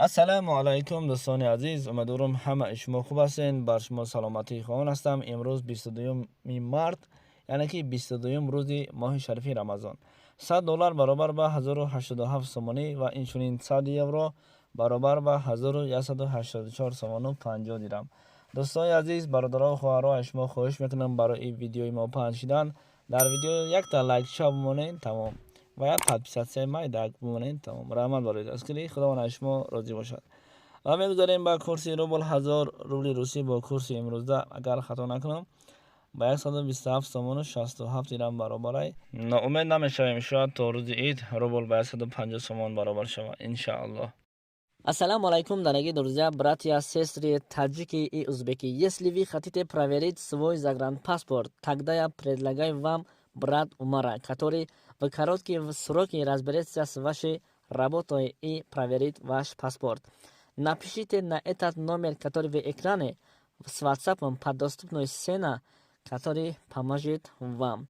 Ассалому алайкум, дӯстони азиз. Умедворам, ҳамаи шумо хуб ҳастен. Бар шумо саломатӣ хоҳон ҳастам. Имрӯз 22 март, яъне ки 22 рӯзи моҳи шарифи Рамазон. 100 доллар баробар ба 1087 сомонӣ ва инчунин 100 евро баробар ба 1184 сомону 50 дирам. Дӯстони азиз, бародаро, хоҳаро, аз шумо хоҳиш мекунам, барои видеои мо паҳн шидан дар видео якта лайкча бимонед, тамом, ва як подписаться майдак бимонед, тамом. Раҳмат барои дастгирӣ, Худованд аз шумо розӣ бошад. Ва мегузарем ба курси рубл. 1000 рубли русӣ бо курси имрӯза, агар хато накунам, ба 127 сомону 67 дирам баробарай. Ноумед намешавем, шояд то рӯзи ид рубл ба 150 сомон баробар шавад, иншааллоҳ. Ассаламу алайкум, дорогие друзья, братья, сестры, таджики и узбеки. Если вы хотите проверить свой загранпаспорт, тогда я предлагаю вам брат Умара, который в короткие сроки разберется с вашей работой и проверит ваш паспорт. Напишите на этот номер, который в экране, с WhatsApp по доступной цене, который поможет вам.